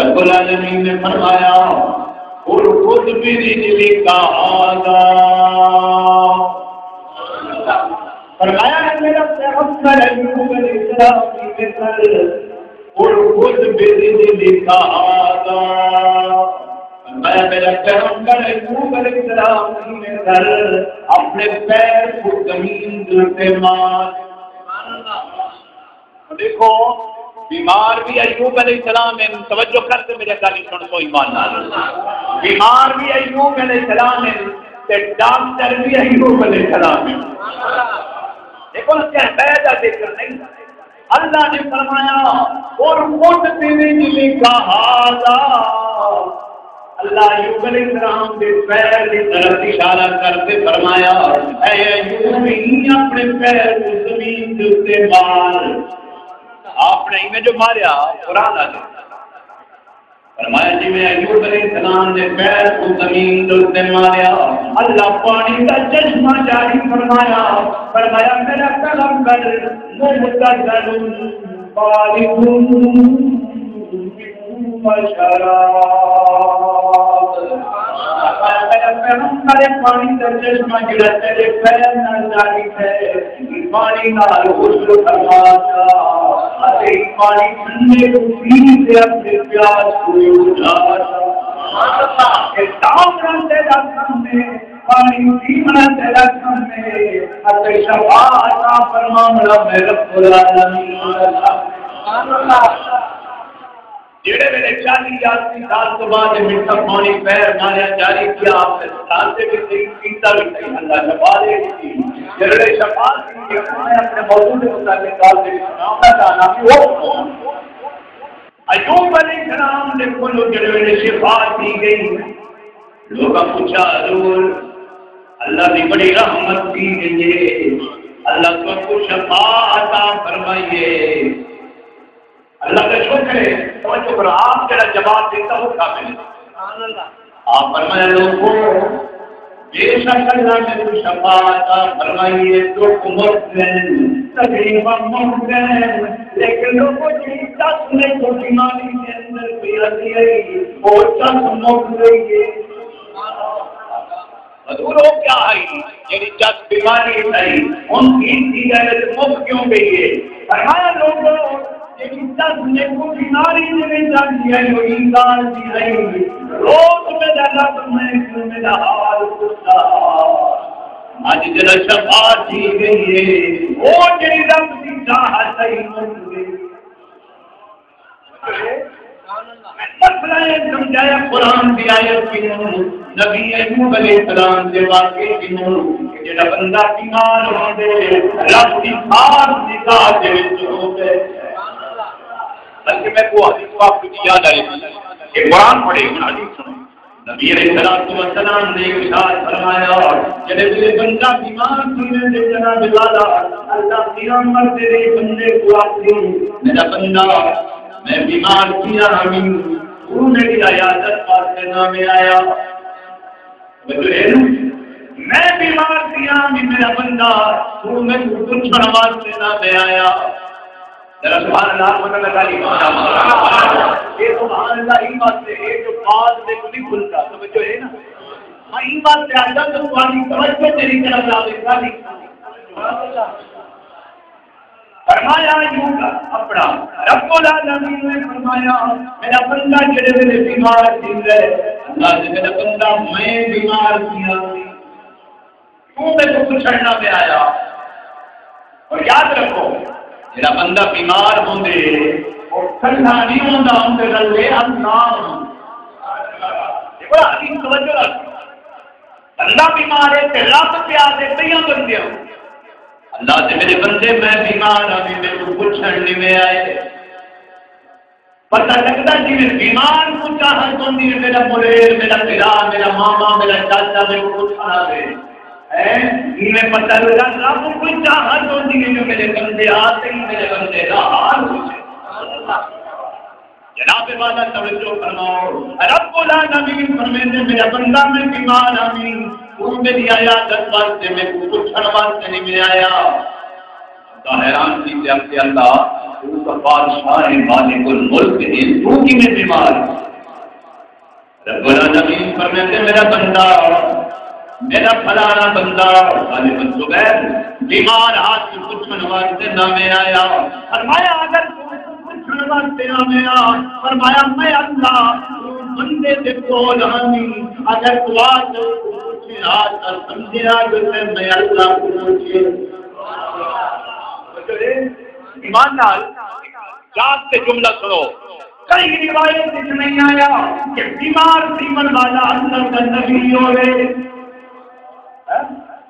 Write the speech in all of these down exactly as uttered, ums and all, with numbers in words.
رب العالمین نے فرمایا، "ارکض برجلک ھذا۔" فرمایا، اے میرا پیغمبر ایوب علیہ السلام، ایویں کر، "ارکض برجلک ھذا۔" فرمایا، میرا پیغمبر ایوب علیہ السلام، ایویں کر، اپنے پیر کوں زمین دے اتے مار۔ ݙیکھو، بیمار بھی ایوب علیہ السلام ہن، توجہ کر تے میری ڳالھ سݨ سو ایمان نال۔ بیمار بھی ایوب علیہ السلام ہن تے ڈاکٹر بھی ایوب علیہ السلام ہن۔ ݙیکھو نا، کیا بے دا ذکر نہیں۔ اللہ نے فرمایا، "ارکض برجلک ھذا۔" اللہ ایوب علیہ السلام دے پیر دی طرف اشارہ کر کے فرمایا، "اے ایوب، ایں اپنے پیر کوں زمین دے اتے مار۔" آپ نے ایویں جو ماریا، قرآن آ گیا۔ فرمایا، جی میں ایوب علیہ السلام دے پیر کوں زمین دے اتے ماریا، اللہ پانی دا چشمہ جاری فرمایا۔ فرمایا، میرا پیغمبر، مغتسل بارد و شراب۔ میرا پیغمبر، پانی دا چشمہ جڑا تیرے پیر نال جاری ہے، پانی نال غسل فرما جا، اتے پانی ٹھنڈے کوں پی تے اپنے پیاس کوں بجھا جا۔ اے تاوݨا تیرا کم ہے، پانی پیوݨا تیرا کم ہے، اتے شفاعت فرماوݨا میں رب العالمین دا کم ہے۔ جیڑھے ویلے چالیہہ یا اسی سال توں بعد مٹھا پانی پیر ماریا جاری کیا، آپ نے سال سے بھی صحیح، پیتا بھی صحیح، اللہ شفا دے ݙتی۔ جیڑھے شفا دی، میں اپنے موضوع دے متعلق ڳالھ دے وچ سݨاوݨا چاہنا کہ وہ ایوب علیہ السلام دے کولوں جیڑھے ویلے شفا تھی ڳئی، لوکاں پچھا، حضور، اللہ دی بڑی رحمت تھی ڳئی ہے، اللہ تہاکوں شفا عطا فرمائی ہے۔ اللہ کا شکر ہے، توجہ کرو، آپ جڑا جواب دیتا وہ قابل ہے۔ سبحان اللہ۔ آپ فرمایا، لوگوں، بے شک اللہ نے تو شفا عطا فرمائی ہے، دکھ مک گئے، تکلیفاں مک گئے، لیکن لوگوں جی دس نے تو بیماری کے اندر پہ آتی ہے، وہ دس مک گئی ہے۔ حضور، او کیا ہئی جیڑھی چس بیماری ہئی، ہݨ ٹھیک تھی ڳئی تے مک کیوں ڳئی ہے؟ فرمایا، لوگو، جیڑھی چس میکوں بیماری دے وچ آندی ہئی، او ایں ڳالھ دی ہئی، روز میݙا رب میکوں میݙا حال پچھدا۔ اڄ جیڑھا شفا تھی ڳئی ہے، او جیڑھی رب دی چاہت ہئی، مک ڳئی۔ میں مسئلہ اے سمجھایا، قرآن دی آیت کنوں، نبی ایوب علیہ السلام دے واقعے کنوں، کہ جیڑھا بندہ بیمار ہوندے، رب دی خاص نگاہ دے وچ ہوندے۔ بلکہ میکوں حدیث پاک دی یاد آئی، کہ قرآن پڑھے، ہݨ حدیث سݨو۔ نبی علیہ الصلوۃ والسلام نے ارشاد فرمایا، جیڑھے ویلے بندہ بیمار تھی ویندے، جناب والا، اللہ قیامت دے ݙینہہ بندے کوں آکھدے، میرا بندہ، میں بیمار تھیا ہاں، توں میری عیادت واسطے نہ میں آیا۔ توجہ ہے نا؟ میں بیمار تھیا ہاں، میرا بندہ، توں میکوں پچھݨ واسطے نہ میں آیا۔ ذرا سبحان اللہ، سبحان اللہ، سبحان اللہ۔ اے سبحان اللہ ایں واسطے ہے جو بعد میں نہیں بھلدا، توجہ ہے نا؟ ہاں، ایں واسطے آکھاں کہ تہاݙی توجہ میری طرف آوے، ساری۔ فرمایا یوں کر، اپݨا رب العالمین نے فرمایا، میرا بندہ جیڑھے ویلے بیمار تھیندا ہے، اللہ دے میرا بندہ میں بیمار تھیا ہاں۔ کیوں میکوں پچھݨ نہ پیا آیا؟ اور یاد رکھو، جیڑھا بندہ بیمار ہوندے، او کلھا نہیں ہوندا، اوندے نال اللہ ہوندا۔ یہ بڑا عظیم توجہ رکھ۔ بندہ بیمار ہے تے رب پیا دے کئیاں بندیاں۔ اللہ دے میرے بندے، میں بیمار ہاں، میکوں پچھݨ نہیں میں آئے۔ پتہ لڳدا جیویں بیمار کوں چاہت ہوندی ہے، میرا مریض، میرا بھرا، میرا ماما، میرا چاچا میکوں پچھݨ آوے۔ ہیں؟ ایویں پتہ لڳدا رب کوں چاہت ہوندی ہے جو میرے بندے آ سہی، میرے بندے دا حال پچھے۔ جناب والا توجہ فرماؤ، رب العالمین فرمیندے، میرا بندہ میں بیمار ہاں، توں میری عیادت واسطے، میکوں پچھݨ واسطے نہیں میں آیا۔ حیران تھی تے آکھے، اللہ، تو تاں بادشاہ ہے، مالک الملک ہے، تو کیویں بیمار ہے؟ رب العالمین فرمیندے، میرا بندہ، میرا فلانا بندہ، غالباً زبیر، بیمار ہا، توں پچھݨ واسطے نہ میں آیا۔ فرمایا، اگر توں پچھݨ واسطے نہ میں آ، فرمایا، میں اللہ، توں بندے دے کول ہانی، اگر توں آ کے پچھے آ تاں سمجھیا جو میں اللہ کوں پچھے۔ ایمان نال یاد تے جملہ سنو۔ کہیں روایت وچ نہیں آیا کہ بیمار تھیوݨ والا اللہ دا نبی ہووے۔ ہاں؟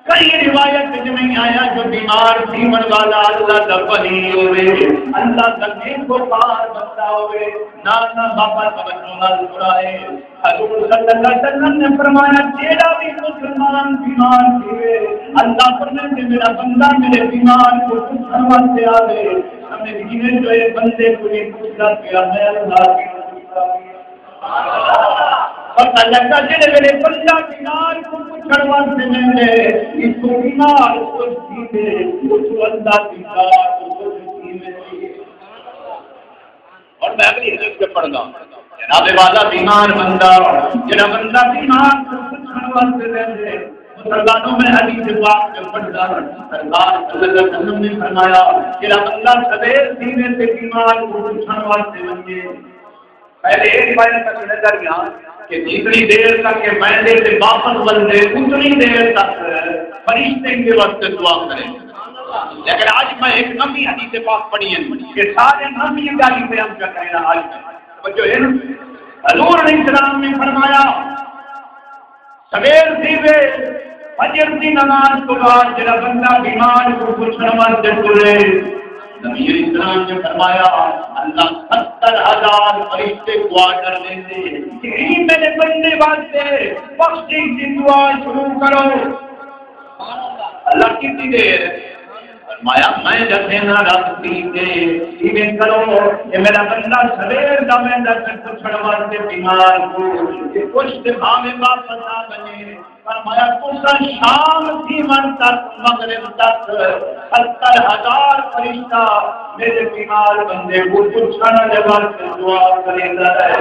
کہیں روایت وچ نہیں آیا جو بیمار تھیوݨ والا اللہ دا ولی ہووے، اللہ دا نیکوکار بندہ ہووے۔ نہ، نہ، بابا، توجہ نال سݨائے۔ حضور صلی اللہ علیہ وسلم نے فرمایا، جیڑھا بھی مسلمان بیمار تھیوے، اللہ فرمیندے، میرا بندہ میرے بیمار کوں پچھݨ واسطے آوے۔ سمجھ گئے جو اے بندے کوں نہیں پچھدا پیا، میں اللہ کوں پچھدا پیا۔ پتہ لڳا جیڑھے ویلے بندہ بیمار کوں پچھݨ واسطے ویندے، اس کوں بیمار کجھ تھیندے، اس کوں اللہ دی ذات کجھ تھیندے۔ اور میں اگلی حدیث پہ پڑھدا۔ جناب والا بیمار بندہ، جڑا بندہ بیمار کوں پچھݨ واسطے ویندے، مسلمانوں، میں حدیث پاک پہ پڑھدا، سرکار صلی اللہ علیہ وسلم نے فرمایا، جڑا بندہ سویر تھیوے تے بیمار کوں پچھݨ واسطے ونڄے۔ پہلے یہ روایت تک نظر گیا کہ جتنی دیر تک کہ ویندے تے واپس ولدے، اتنی دیر تک فرشتے ان کے واسطے دعا کریں۔ لیکن آج میں ایک نوی حدیث پاک پڑھی ہے کہ سارے نوی گالی پہ ہم کیا کہنا آج میں۔ توجہ ہے نا؟ حضور علیہ السلام نے فرمایا، سویر تھیوے، فجر دی نماز تو بعد جڑا بندہ بیمار کوں پچھݨ واسطے ٹرے، نبی علیہ السلام نے فرمایا، اللہ ستر ہزار فرشتے کو آرڈر دیندے کہ ایں میرے بندے واسطے بخشش دی دعا شروع کرو۔ اللہ کتنی دیر؟ فرمایا، میں جتھے نہ رب تھی تے ایویں کرو، اے میرا بندہ سویر دا ویندا پیا پچھݨ واسطے بیمار کوں، تے کجھ تے بھاویں واپس آ ونڄے۔ فرمایا، تساں شام تھیوݨ تک، مغرب تک، ستر ہزار فرشتہ میرے بیمار بندے کوں پچھݨ دے واسطے دعا کریندا رہے۔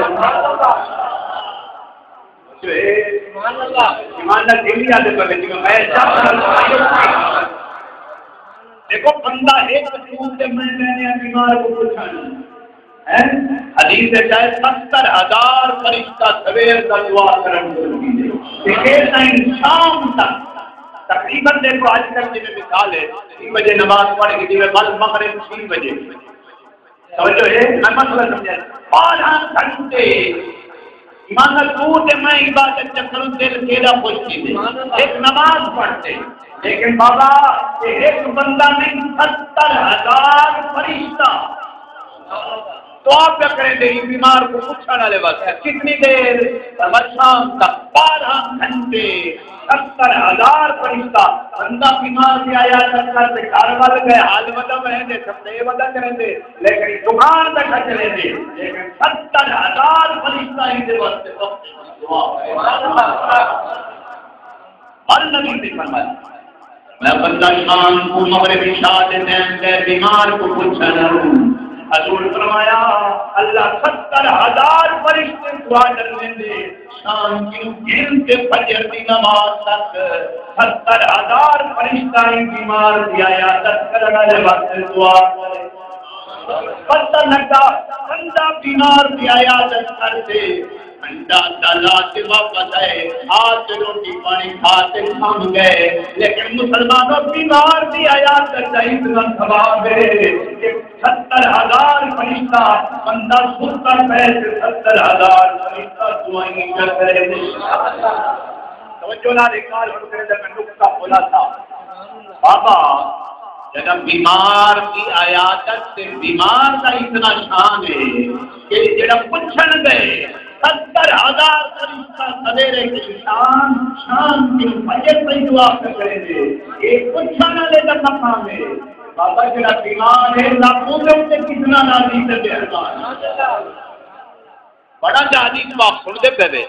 جو ہے، سبحان اللہ۔ ایمان نال دل ہی آدھے پے، جی میں چاہتا ہوں۔ دیکھو، بندہ ایک دور تے میں، میں نے بیمار کوں پچھݨ۔ ہیں؟ حدیث وچ آئے، ستر ہزار فرشتہ سویر دا دعا کرن کوں لڳیندے۔ تے اے تائیں شام تک، تقریباً دیکھو، اڄ کل جیویں مثال ہے، تین بجے نماز پڑھ کے جیویں ول مغرب چھ بجے۔ توجہ ہے، میں مسئلہ سمجھا۔ بارہ گھنٹے ایمان نال توں تے میں عبادت چ کروں، دل کیڑا خوش تھیندے۔ ایک نماز پڑھتے، لیکن بابا، یہ ایک بندہ نہیں، ستر ہزار فرشتہ دعا پیا کریندے، ایں بیمار کوں پچھݨ والے واسطے۔ کتنی دیر؟ فرمایا، شام تک بارہ گھنٹے، ستر ہزار فرشتہ۔ بندہ بیمار دی عیادت کر تے گھر ول ڳئے، حال ودا ویندے، سب تے ودا کریندے، لیکن دکان تے کھچ لیندے، لیکن ستر ہزار فرشتہ ایندے واسطے وقت دعا۔ ہر نبی نے فرمایا، میں بندہ شام کوں مغرب عشاء دے ٹائم تے بیمار کوں پچھݨ آؤں۔ حضور فرمایا، اللہ ستر ہزار فرشتے کوں آرڈر ݙیندے، شام کوں گھن تے فجر دی نماز تک ستر ہزار فرشتہ ایں بیمار دی عیادت کرݨ والے واسطے دعا کرے۔ پتہ لڳا، بندہ بیمار دی عیادت کر تے، گھنٹہ ݙو لا تے واپس آئے، آ تے روٹی پاݨی کھا تے کھم ڳئے۔ لیکن مسلمانوں، بیمار دی عیادت دا اتنا ثواب ہے کہ ستر ہزار فرشتہ، بندہ ستا پئے تے ستر ہزار فرشتہ دعائیں کر رہے ہیں۔ توجہ نال ایک ڳالھ ہݨ کرے تے میں نقطہ خلاصہ۔ بابا، جݙاں بیمار دی عیادت تے بیمار دا اتنا شان ہے کہ جݙاں پچھݨ ڳئے، ستر ہزار فرشتہ سویرے کوں شان، شام کوں فجر تئیں دعا پئے کریندے۔ اے پچھݨ والے دا مقام ہے۔ بابا، جڑا بیمار ہے، اللہ اوندے اتے کتنا راضی تے مہربان۔ بڑا جا حدیث پاک سن دے پے وے۔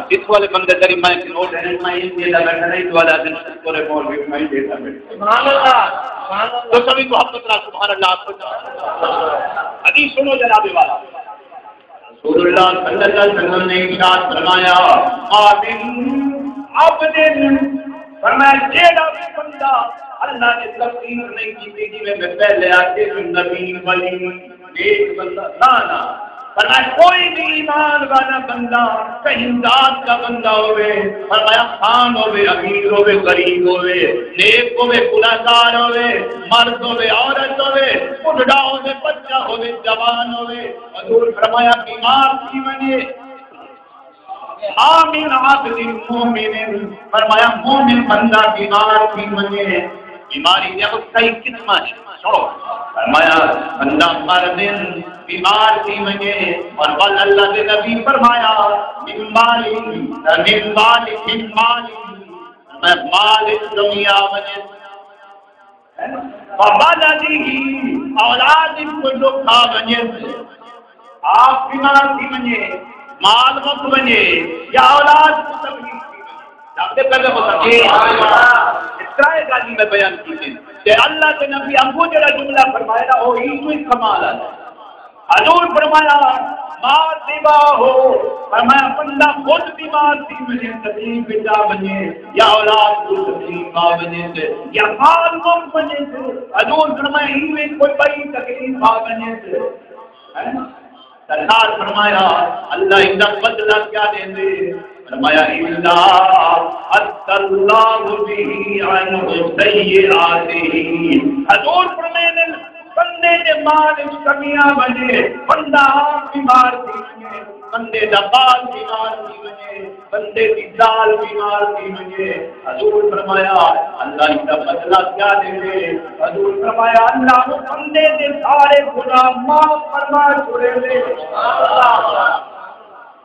اس والے بندے تیری میں کہ نوٹ ہے، میں ان دے لگا نہیں تو والا دن شکر ہے، مولوی میں دے لگا۔ سبحان اللہ، سبحان اللہ۔ تو سبھی محبت را سبحان اللہ آکھو۔ حدیث سنو جناب والا۔ رسول اللہ صلی اللہ علیہ وسلم نے ارشاد فرمایا، "ما من عبد"، فرمایا، جیڑا بھی بندہ اللہ نے تقدیر نہیں کی، جی میں پہلے آتے جو نبی، ولی، نیک بندہ، نہ، نہ۔ فرمایا، کوئی بھی ایمان والا بندہ، کہیں ذات کا بندہ ہوئے، فرمایا، خان ہوئے، امیر ہوئے، غریب ہوئے، نیک ہوئے، گناہگار ہوئے، مرد ہوئے، عورت ہوئے، بڈھڑا ہوئے، بچہ ہوئے، جوان ہوئے، حضور فرمایا، بیمار تھی ونڄے، ما من عبد مومن، فرمایا، مومن بندہ بیمار تھی ونڄے، بیماری دے کئی قسم ہیں، سنو، فرمایا، بندہ مر ونڄے، بیمار تھی ونڄے، اور ول اللہ دے نبی فرمایا، من مال، من مال، من مال، میں مال وچ کمی آ ونڄے۔ وولده، اولاد کوں ݙکھ آ ونڄے، آپ بیمار تھی ونڄے، مال مک ونڄے، یا اولاد کوں تکلیف تھی ونڄے۔ رب دے بندے متقی، اس طرح ڳالھیں میں بیان کیتیاں۔ تے اللہ دے نبی اڳوں جیڑھا جملہ فرمایا نا، او ایں کوں ہی کمال ہے۔ حضور فرمایا، ما سواه، فرمایا، بندہ خود بیمار تھی ونڄے، تکلیف وچ آ ونڄے، یا اولاد کوں تکلیف آ ونڄے تے، یا مال مک ونڄے تے، حضور فرمایا، ایں وچ کوئی ٻئی تکلیف آ ونڄے تے، ہیں؟ سرکار فرمایا، اللہ ایندا بدلہ کیا ݙیندے؟ فرمایا، الا حط الله به عنه سيئاته۔ حضور فرمیندے، بندے دے مال وچ کمی آ ونڄے، بندہ آپ بیمار تھی ونڄے، بندے دا ٻال بیمار تھی ونڄے، بندے دی ذال بیمار تھی ونڄے، حضور فرمایا، اللہ ایندا بدلہ کیا ݙیندے؟ حضور فرمایا، اللہ اوں بندے دے سارے گناہ معاف فرما چھوڑیندے۔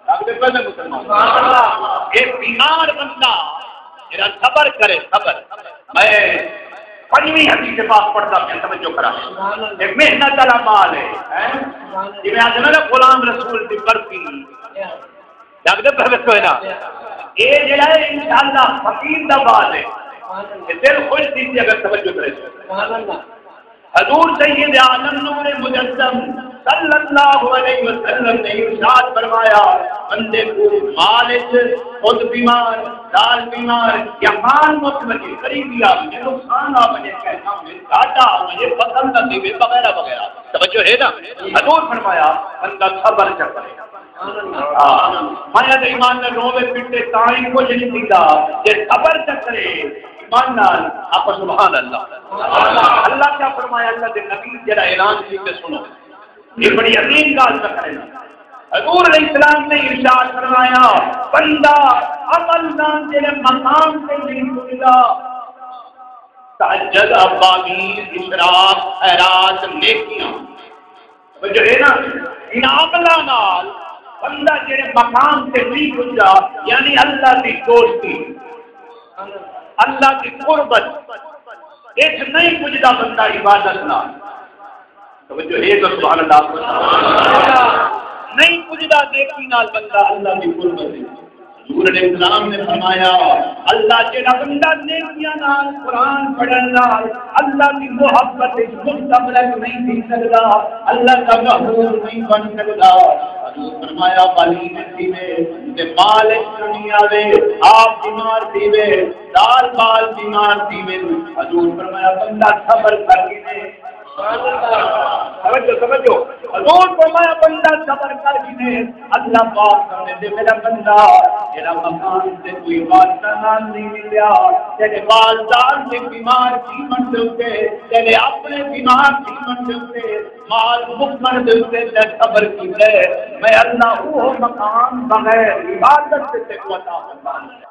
رب دے بندے مسلمان۔ اے بیمار بندہ جیڑھا صبر کرے، صبر۔ میں پنجویں حدیث پاک پڑھدا پیاں، توجہ کرا۔ اے محنت والا مال ہے، ہیں؟ جویں آکھدے نا غلام رسول دی برفی۔ جاگدے پے ویکھو نا۔ اے جیڑھا ہے انشاءاللہ فقیر دا مال ہے۔ تے دل خوش تھی سی اگر توجہ کرے۔ حضور سید عالم نور مجسم صلی اللہ علیہ وسلم نے ارشاد فرمایا، بندے کوں مال وچ خود بیمار، ذال بیمار یا مال مک ونڄے، قریبی آ ونڄے، نقصان آ ونڄے، پیسہ آ ونڄے، گھاٹا آ ونڄے، فصل نہ تھیوے وغیرہ وغیرہ۔ توجہ ہے نا؟ حضور فرمایا، بندہ صبر چا کرے۔ ہاں، میں اگر ایمان نال رووے پٹے تاں ہی کجھ نہیں تھیندا۔ جے صبر چا کرے ایمان نال، آکھو سبحان اللہ۔ اللہ کیا فرمایا، اللہ دے نبی جیڑھا اعلان کیتے، سنو، یہ بڑی عظیم ڳالھ پیا کرے۔ حضور علیہ السلام نے ارشاد فرمایا، بندہ عمل نال جیڑھے مقام تے نہیں پڄدا، تہجد، اوابین، اشراق، خیرات، نیکیاں، جو ہے نا، انہاں عملاں نال بندہ جیڑھے مقام تے نہیں پڄدا، یعنی اللہ دی دوستی، اللہ دی قربت، اچ نہیں پڄدا بندہ عبادت نال۔ توجہ ہے تو سبحان اللہ۔ نہیں پڄدا نیکی نال بندہ اللہ دی قربت۔ حضور علیہ السلام نے فرمایا، اللہ جیڑھا بندہ نیکیاں نال، قرآن پڑھن نال، اللہ دی محبت وچ مستغرق نہیں تھی سڳدا، اللہ دا محبوب نہیں بݨ سڳدا۔ حضور فرمایا، ولی نہ تھیوے، تے مال وچ کمی آوے، آپ بیمار تھیوے، ذال ٻال بیمار تھیوے، حضور فرمایا، بندہ صبر کر گھنے۔ توجہ، توجہ۔ حضور فرمایا، بندہ صبر کر گھنے، اللہ پاک فرمیندے، میرا بندہ، تیرا مقام تے کوئی واسطہ نال نہیں ملیا، تیرے ٻال ذال دے بیمار تھیوݨ دے اتے، تیرے اپݨے بیمار تھیوݨ دے اتے، مال مکݨ دے اتے تے صبر کیتے، میں اللہ اوہو مقام بغیر عبادت دے تیکوں عطا فرمانداں۔